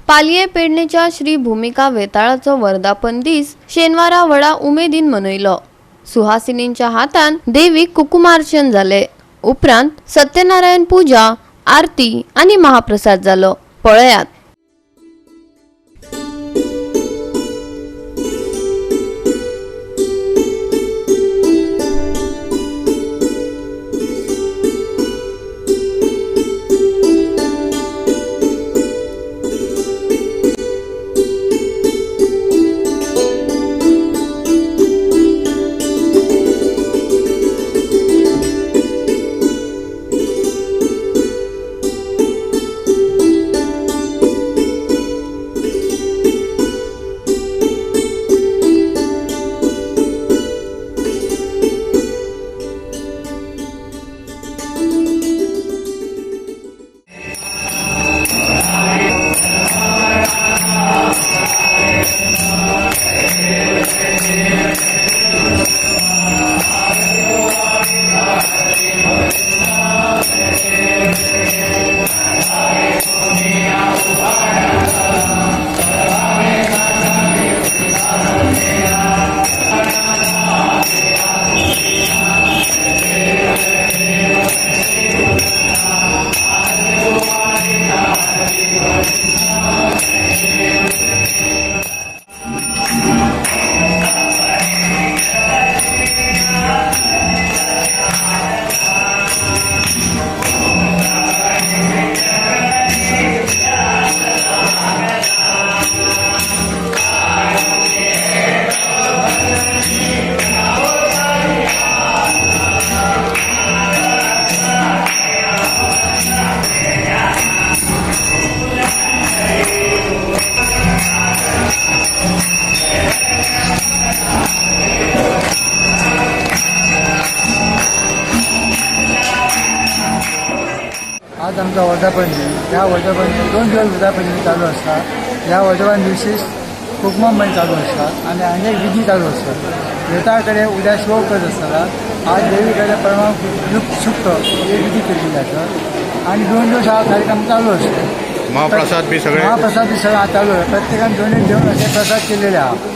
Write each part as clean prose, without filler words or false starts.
पालये पेडणेच्या श्री भूमिका वेताळाचो वर्धापन दीस शेनवारा व्हडा उमेदीन मनयलो. सुहासिनींच्या हातान देवीक कुकुमार्चन जाले. उपरांत सत्यनारायण पूजा, आरती आनी महाप्रसाद जालो. पळयात. आज आमचा वर्धापन दिन. या वर्धापन दिन 2 दिवस वर्धापन दिन चालू असतात. या वर्धापन दिवशी कुकमामय चालू असतात आणि अनेक विधी चालू असतात. वेताळकडे उद्या शो करत असताना आज देवीकडे परमा सुक्त हे विधी केली जातात आणि 2 दिवस हा कार्यक्रम चालू असतो. महाप्रसाद बी सगळे महाप्रसाद बी सगळा चालू आहे. प्रत्येकाने डोनेट देऊन असे प्रसाद केलेले आहात.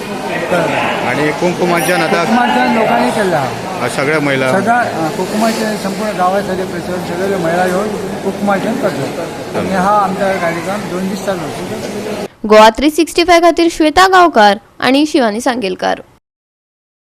आणि कुंकुमार्चन आता कुकुमार्चन लोकांनी केलं आहे. सगळ्या महिला सगळा कुकुमार्चन संपूर्ण गावात सगळे प्रसरून सगळे महिला येऊन कुकुमार्चन करतात आणि हा आमचा कार्यक्रम 2 दिवस चालू असतो. गोवा 365 खातीर श्वेता गांवकार आणि शिवानी सांगेलकार.